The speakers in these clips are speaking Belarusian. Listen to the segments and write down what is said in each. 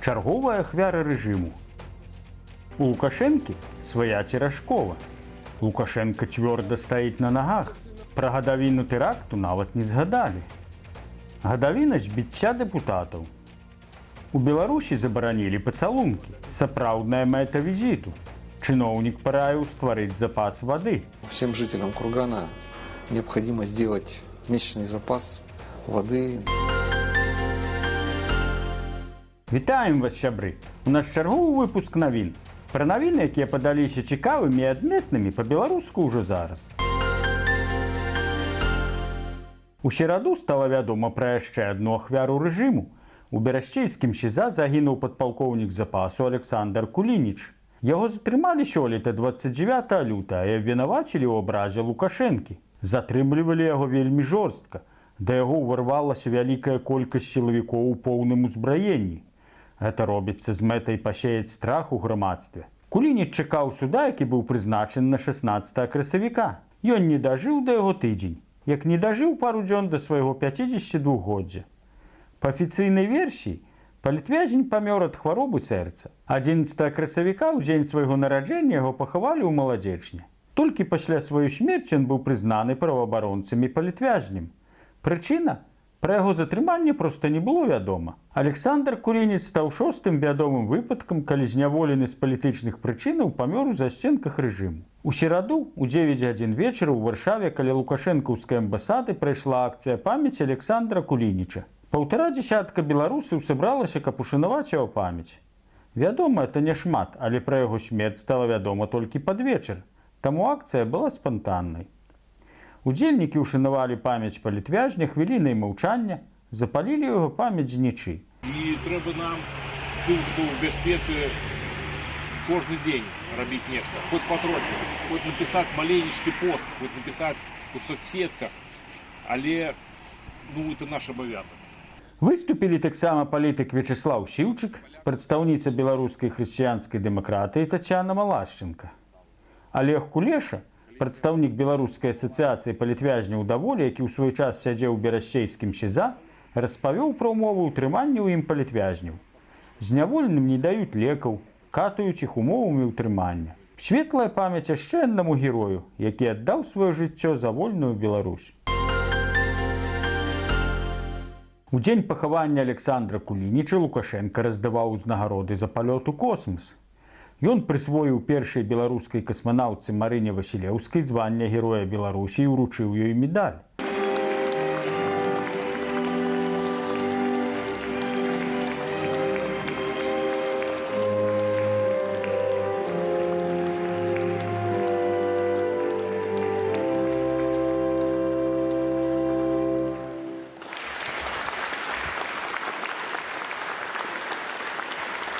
Чарговая ахвяра рэжыму. У Лукашэнкі свая Церашкова. Лукашэнка цвёрда стаіць на нагах. Пра гадавіну тэракту нават не згадалі. Гадавіна збіцця дэпутатаў. У Беларусі забаранілі пацалункі. Сапраўдная мэта візіту. Чыноўнік параіў стварыць запас вады. Всем жителям Кургана необходимо сделать месячный запас воды. Вітаем вас, сябры! У нас чарговы выпуск навін. Пра навіны, якія падаліся цікавымі і адметнымі, па-беларуску ўжо зараз. У сераду стала вядома пра яшчэ адну ахвяру рэжыму. У берасцейскім СІЗА загінуў падпалкоўнік запасу Александр Кулініч. Яго затрымалі сёлета 29 лютага і абвінавацілі ў абразе Лукашэнкі. Затрымлівалі яго вельмі жорстка. Да яго ўварвалася вялікая колькасць сілавікоў у поўным узбраенні. Гэта робіцца з мэтай пасеяць страх у грамадстве. Кулініч чакаў суда, які быў прызначаны на 16 красавіка. Ён не дажыў да яго тыдзень, як не дажыў пару дзён да свайго 52-годдзя. Па афіцыйнай версіі, палітвязень памёр ад хваробы сэрца. 11 красавіка ў дзень свайго нараджэння яго пахавалі ў Маладзечне. Толькі пасля сваёй смерці ён быў прызнаны праваабаронцамі палітвязнем. Прычына? Пра яго затрыманне проста не было вядома. Александр Кулініч стаў шостым вядомым выпадкам, калі зняволены з палітычных прычынаў памёр у засценках рэжыму. У сераду у 9 гадзін вечара ў Варшаве каля лукашэнкаўскай амбасады прайшла акцыя памяці Александра Кулініча. Паўтара дзесятка беларусаў сабралася, каб ушанаваць яго памяць. Вядома, это не шмат, але пра яго смерць стала вядома толькі пад вечар. Таму акцыя была спантаннай. Удзельнікі ўшанавалі памяць палітвязня хвілінай маўчання, запалілі яго памяць знічы. І трэба нам, тым, хто ў бяспецы, кожны дзень рабіць нешта, хоць патроху, хоць напісаць маленечкі пост, хоць напісаць у соцсетках, але, ну, это наш абавязак. Выступілі таксама палітык Вячаслаў Сіўчык, прадстаўніца беларускай хрысціянскай дэмакратыі Тацяна Малашчынка. Алег Кулеша, прадстаўнік беларускай асацыяцыі палітвязняў да волі, які ў свой час сядзеў у берасцейскім СІЗА, распавёў пра умовы ўтрымання ў ім палітвязняў. Зняволеным не даюць лекаў, катуюць іх умовамі ўтрымання. Светлая памяць яшчэ аднаму герою, які аддаў сваё жыццё за вольную Беларусь. У дзень пахавання Александра Кулініча Лукашэнка раздаваў узнагароды за палёт у космас. Ён прысвоіў першай беларускай касманаўтцы Марыне Васілеўскай званне Героя Беларусі і ўручыў ёй медаль.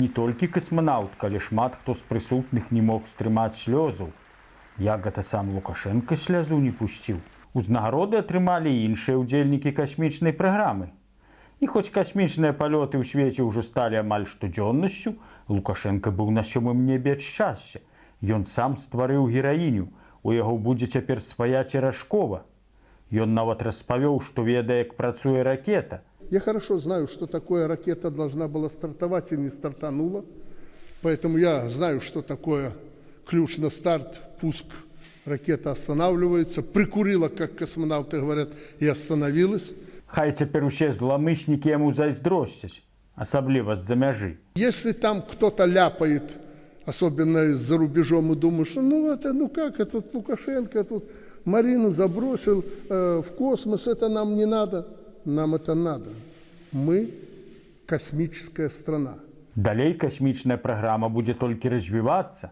Не толькі касманаўтка, але шмат хто з прысутных не мог стрымаць слёзаў. Як гэта сам Лукашэнка слязу не пусціў. Узнагароды атрымалі і іншыя ўдзельнікі касмічнай праграмы. І хоць касмічныя палёты ў свеце ўжо сталі амаль штодзённасцю, Лукашэнка быў на сёмым небе ад шчасця. Ён сам стварыў гераіню, у яго будзе цяпер свая Церашкова. Ён нават распавёў, што ведае, як працуе ракета. Я хорошо знаю, что такое ракета должна была стартовать и не стартанула. Поэтому я знаю, что такое ключ на старт, пуск, ракета останавливается, прикурила, как космонавты говорят, и остановилась. Хай цяпер усе зламыснікі яму зайздросцяць, асабліва з-за мяжы. Если там кто-то ляпает, особенно за рубежом, и думают, что ну это, ну как, этот Лукашенко тут Марину забросил в космос, это нам не надо. Нам это надо. Мы космическая страна. Далей касмічная праграма будзе толькі развівацца.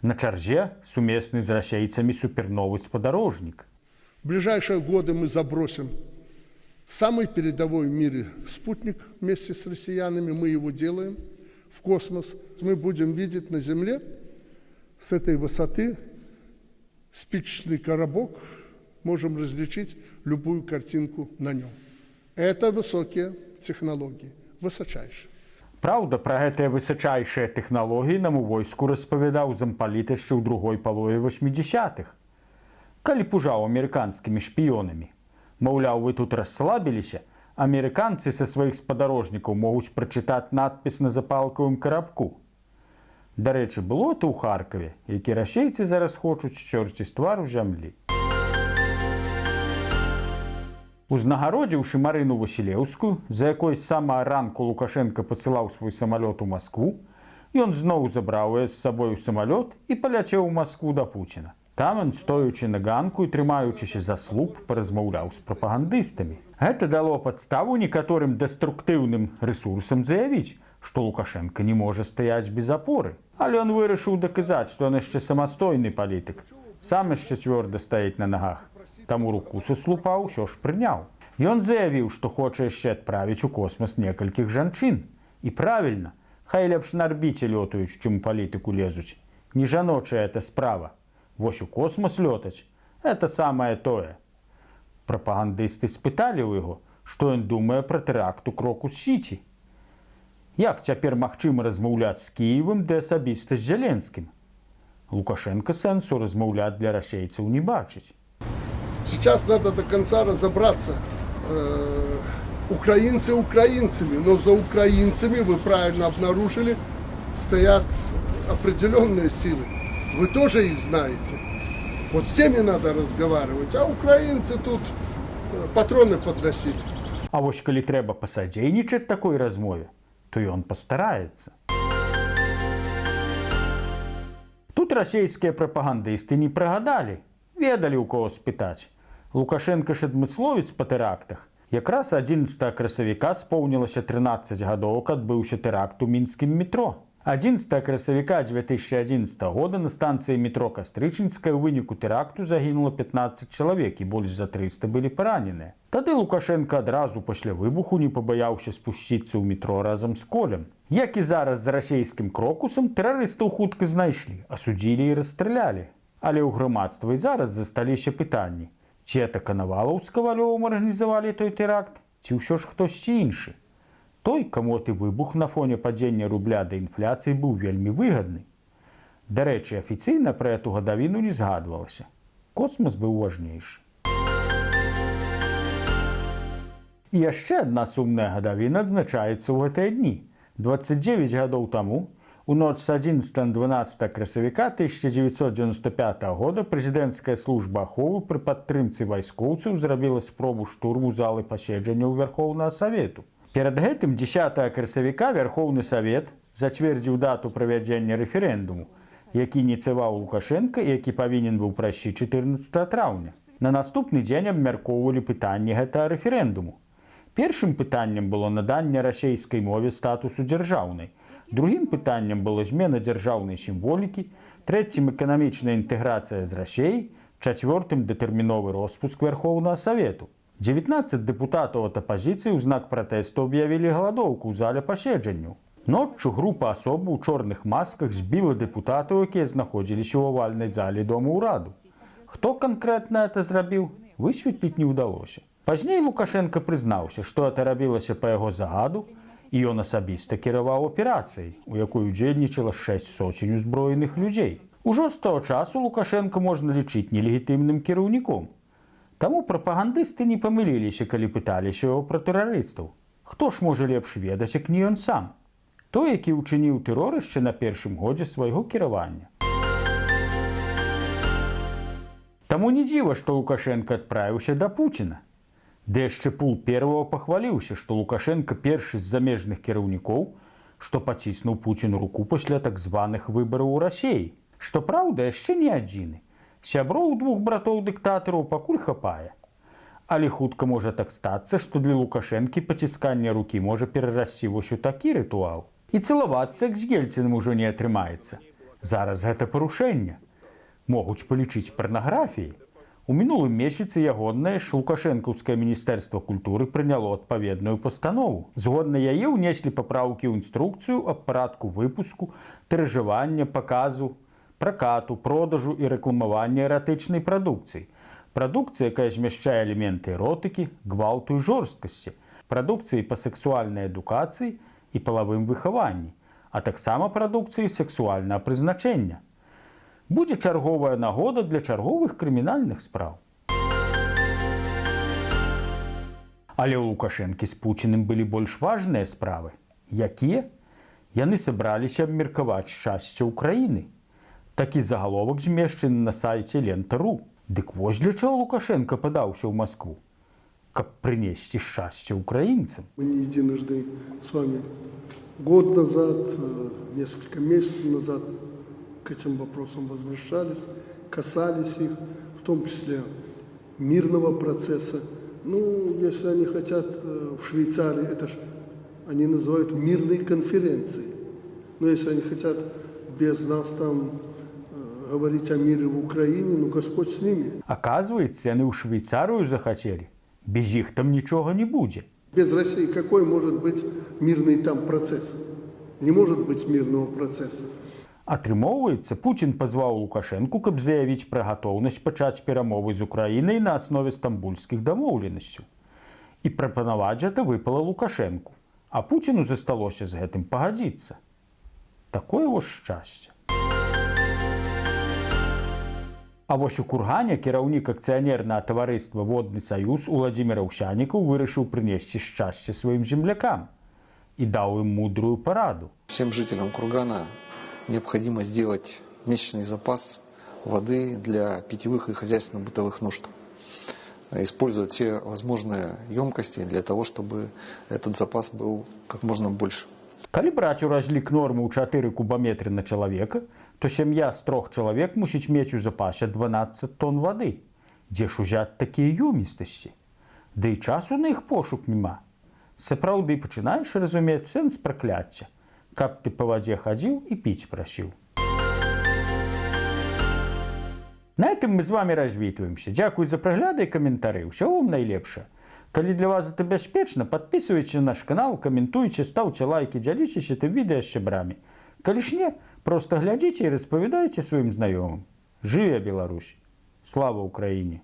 На чарзе сумесны з расейцамі суперновы спадарожнік. В ближайшие годы мы забросим самый передовой в мире спутник вместе с россиянами. Мы его делаем в космос. Мы будем видеть на Земле с этой высоты спичечный коробок. Можем различить любую картинку на нем. Это высокие технологии, высочайшие. Праўда, пра гэтыя высачайшыя тэхналогіі нам у войску распавядаў зампаліт яшчэ ў другой палове 80-х. Калі пужаў амерыканскімі шпіёнамі. Маўляў, вы тут расслабіліся, Амерыканцы са сваіх спадарожнікаў могуць прачытаць надпіс на запалкавым карабку. Дарэчы, было это ў Харкаве, які расейцы зараз хочуць сцёрці з твару зямлі. Узнагародзіўшы Марыну Васілеўскую, за якой з самага ранку Лукашэнка пасылаў свой самалёт у Маскву, ён зноў забраў яе з сабой у самалёт і паляцеў у Маскву да Пуціна. Там ён, стоючы на ганку і трымаючыся за слуп, паразмаўляў з прапагандыстамі. Гэта дало падставу некаторым дэструктыўным рэсурсам заявіць, што Лукашэнка не можа стаяць без апоры. Але ён вырашыў даказаць, што ён яшчэ самастойны палітык, сам яшчэ цвёрда стаіць на нагах. Таму руку са слупа ўсё ж прыняў. Ён заявіў, што хоча яшчэ адправіць у космас некалькіх жанчын. І правільна, хай лепш на арбіце лётаюць, чым у палітыку лезуць. Не жаночая это справа. Вось у космас лётаць — это самае тое. Прапагандысты спыталі ў яго, што ён думае пра тэракт у Крокус-Сіці. Як цяпер магчыма размаўляць з Кіевам ды асабіста з Зяленскім? Лукашэнка сэнсу размаўляць для расейцаў не бачыць. Сейчас надо до конца разобраться. Украинцы украинцами, но за украинцами, вы правильно обнаружили, стоят определенные силы. Вы тоже их знаете. Вот с теми надо разговаривать, а украинцы тут патроны подносили. А вось калі трэба пасадзейнічаць такой размове, то ён пастараецца. Тут расійскія прапагандысты не прагадалі, ведалі, у кого спытаць. Лукашэнка ж адмысловец па тэрактах. Якраз 11 красавіка споўнілася 13 гадоў, як адбыўся тэракт у мінскім метро. 11 красавіка 2011 года на станцыі метро Кастрычніцкая ў выніку тэракту загінула 15 чалавек і больш за 300 былі параненыя. Тады Лукашэнка адразу пасля выбуху не пабаяўся спусціцца ў метро разам з Колем. Як і зараз з расійскім Крокусам, тэрарыстаў хутка знайшлі, асудзілі і расстралялі. Але ў грамадства і зараз засталіся пытанні: ці это Канавалаў з Кавалёвым арганізавалі той тэракт, ці ўсё ж хтосьці іншы? Той, каму ты выбух на фоне падзення рубля да інфляцыі быў вельмі выгадны. Дарэчы, афіцыйна пра эту гадавіну не згадвалася. Космас быў важнейшы. І яшчэ адна сумная гадавіна адзначаецца ў гэтыя дні. 29 гадоў таму, у ноч з 11 на 12 красавіка 1995 года, прэзідэнцкая служба аховы пры падтрымцы вайскоўцаў зрабіла спробу штурму залы паседжанняў Вярхоўнага Савету. Перад гэтым 10 красавіка Вярхоўны Савет зацвердзіў дату правядзення рэферэндуму, які ініцыяваў Лукашэнка і які павінен быў прайсці 14 траўня. На наступны дзень абмяркоўвалі пытанні гэтага рэферэндуму. Першым пытаннем было наданне расейскай мове статусу дзяржаўнай. Другім пытаннем было змена дзяржаўнай сімволікі, трэцім — эканамічная інтэграцыя з Расеяй, чацвёртым — датэрміновы роспуск Вярхоўнага Савету. 19 дэпутатаў ад апазіцыі ў знак пратэсту аб'явілі галадоўку ў зале паседжанняў. Ноччу група асобаў у чорных масках збіла дэпутатаў, якія знаходзіліся ў авальнай зале дома ўраду. Хто канкрэтна это зрабіў, высветліць не ўдалося. Пазней Лукашэнка прызнаўся, што это рабілася па яго загаду, і ён асабіста кіраваў аперацыяй, у якой удзельнічала 6 соцень узброеных людзей. Ужо з таго часу Лукашэнка можна лічыць нелегітымным кіраўніком. Таму прапагандысты не памыліліся, калі пыталіся яго пра тэрарыстаў. Хто ж можа лепш ведаць, як не ён сам? Той, які ўчыніў тэрор яшчэ на першым годзе свайго кіравання. Таму не дзіва, што Лукашэнка адправіўся да Пуціна. Ды яшчэ пул первого пахваліўся, што Лукашэнка першы з замежных кіраўнікоў, што паціснуў Пуціну руку пасля так званых выбараў у Расеі. Што праўда, яшчэ не адзіны. Сяброў двух братоў дыктатараў пакуль хапае. Але хутка можа так стацца, што для Лукашэнкі пацісканне рукі можа перарасці вось у такі рытуал. І цалавацца, як з Ельцыным, ужо не атрымаецца. Зараз гэта парушэнне. Могуць палічыць парнаграфіяй. У мінулым месяцы ягоннае ж лукашэнкаўскае міністэрства культуры прыняло адпаведную пастанову. Згодна яе ўнеслі папраўкі ў інструкцыю аб парадку выпуску, тыражавання, паказу, пракату, продажу і рэкламавання эратычнай прадукцыі. Прадукцыя, якая змяшчае элементы эротыкі, гвалту і жорсткасці, прадукцыі па сексуальнай адукацыі і палавым выхаванні, а таксама прадукцыі сексуальнага прызначэння. Будзе чарговая нагода для чарговых крымінальных спраў. Але ў Лукашэнкі з Пуціным былі больш важныя справы. Якія? Яны сабраліся абмеркаваць шчасце Украіны. Такі загаловак змешчаны на сайце Лента.ру. Дык вось для чаго Лукашэнка падаўся ў Маскву. Каб прынесці шчасце украінцам. Мы не единожды с вами год назад, несколько месяцев назад к этим вопросам возвращались, касались их, в том числе мирного процесса. Ну, если они хотят в Швейцарии, это ж они называют мирной конференцией. Но если они хотят без нас там говорить о мире в Украине, ну, Господь с ними. Аказваецца, яны ў Швейцарыю захацелі. Без іх там нічога не будзе. Без России какой может быть мирный там процесс? Не может быть мирного процесса. Атрымоўваецца, Пуцін пазваў Лукашэнку, каб заявіць пра гатоўнасць пачаць перамовы з Украінай на аснове стамбульскіх дамоўленасцяў. І прапанаваць гэта выпала Лукашэнку, а Пуціну засталося з гэтым пагадзіцца. Такое вось шчасце. А вось у Кургане кіраўнік акцыянернага таварыства «Водны саюз» Уладзімір Аўсянікаў вырашыў прынесці шчасце сваім землякам і даў ім мудрую параду. Всем жителям Кургана необходимо сделать месячный запас воды для питьевых и хозяйственно-бытовых нужд. Использовать все возможные емкости для того, чтобы этот запас был как можно больше. Калі браць у разлік норму ў 4 кубаметры на чалавека, то сям'я з трох чалавек мусіць мець у запасе 12 тонн вады. Дзе ж узяць такія ёмістасці? Ды і часу на іх пошук няма. Сапраўды пачынаеш разумець сэнс пракляцця, каб ты па вадзе хадзіў і піць прасіў. На гэтым мы з вами развітваемся. Дзякуй за прагляды і каментары. Усяго вам найлепшага. Калі для вас гэта бяспечна, падпісвайцеся на наш канал, каментуйце, стаўце лайкі, дзяліцеся гэтым відэа з сябрамі. Калі ж не, проста глядзіце і распавядайце сваім знаёмым. Жыве Беларусь! Слава Украіне!